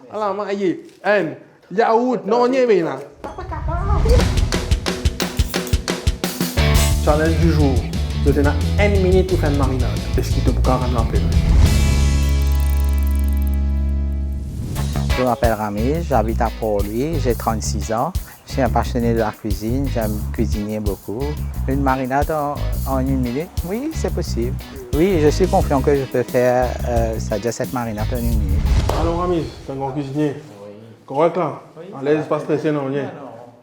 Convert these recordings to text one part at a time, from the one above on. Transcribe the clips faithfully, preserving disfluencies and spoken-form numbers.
Ala, maye, enn, yaourt, non, nanye, mena. Challenge du jour. Zot ena enn minit pou fer enn marinad. Eski to pou kapav rann lapel? Je m'appelle Rami, j'habite à Port-Louis, j'ai trente-six ans. Je suis un passionné de la cuisine, j'aime cuisiner beaucoup. Une marinade en, en une minute, oui, c'est possible. Oui, je suis confiant que je peux faire, euh, c'est-à-dire cette marinade en une minute. Alor, Rami, to enn gran kwizinie. Korek la? Alez, pa strese, non, nanye.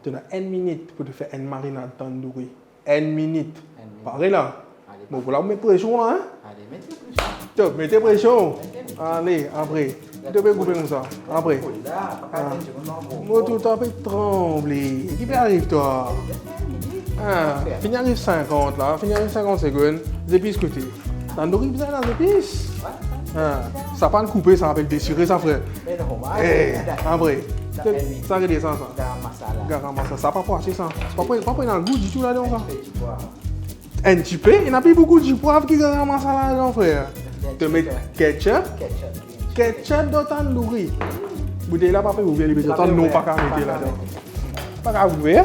To ena enn minit pou to fer enn marinad tandoori. Enn minit. Enn minit. Pare la? Ale. Bon, pou la, met presion la, hein? Ale, met presion. To, met presion. Ale, apre. To pe koupe koumsa. Apre. Mo tou, to pe tranble. Ki pe ariv twa? Ah, fini ariv sinkant la, fini ariv sinkant segonn. Zepis kote? Tandoori bizin la, zepis. Ah, sa pa koupe, sa apel desire sa, frer. Eh, apre. Sa ki desann sa? Garam masala. Garam masala. Sa pa pou ase sa. Pa pou, pa pou ena gou ditou ladan sa. Enn tipe, ena pli boukou dipwav ki garam masala ladan, frer. To met ketchup. Ketchup. Ketchup dan tandoori. Boutey la pa pe ouver, li pe dir twa non, pa kav mete ladan. Pa kav ouver.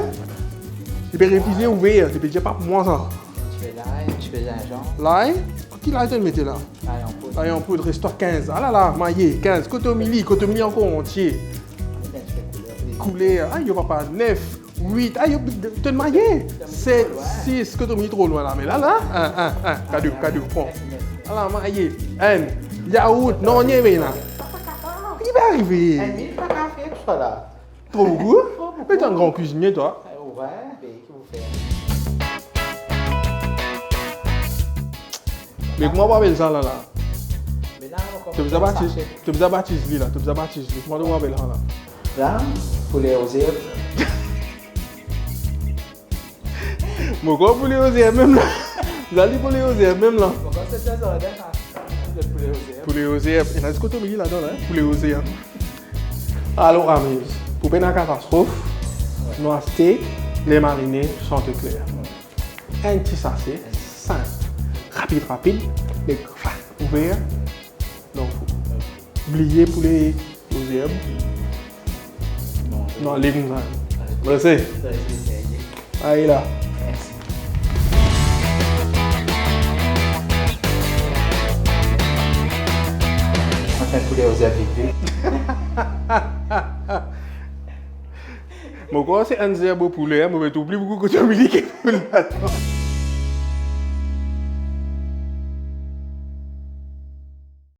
Li pe refize ouver, li pe dir pa pou mwa sa. Enn tipe lay, enn tipe zinzanm. Lay? Ki lay to mete la? Lay an poud. Lay an poud, res twa kinz. Alala, maye, kinz. Kotomili, kotomili ankor antie. Enn tipe kouler. Kouler. Ay, yo papa, nef, wit. Ay, yo, to maye. Set, sis, kotomili tro lwin la. Me la, la, enn, enn, enn. Kado, kado, pran. Ala, maye. Enn, yaourt, non, nanye, mena. Ki pe arive? Enn minit, pa kav fer tousala. Tro boukou? Tro boukou. Me to enn gran kwizinie, twa. Eh, ouver, be, ki pou fer? Me kouma pou apel sa la, la? Me la, ankor to bizin batiz, sachet. To bizin batiz li la, to bizin batiz li. Kouma to pou apel sa la? La, poulet aux herbes. Mo krwar poulet aux herbes mem la. Zali poulet aux herbes mem la. Bon, kan se bien sa, la, sa, le poulet aux herbes. Poulet aux herbes. Ena zis kotomili ladan la, hein? Poulet aux herbes. Alor, Rami, pou pena katastrof, nou aste le marine Chanticleer. Enn ti sase, sinp, rapid, rapid, me, ouver, dan four. Bliye poulet aux herbes. Non, ale koumsa. Prese. Aye la. Mersi. Anfin, poulet aux herbes vit vit. Mo krwar se enn zerb o poule, mo pe trouv pli boukou kotomili ki poule ladan.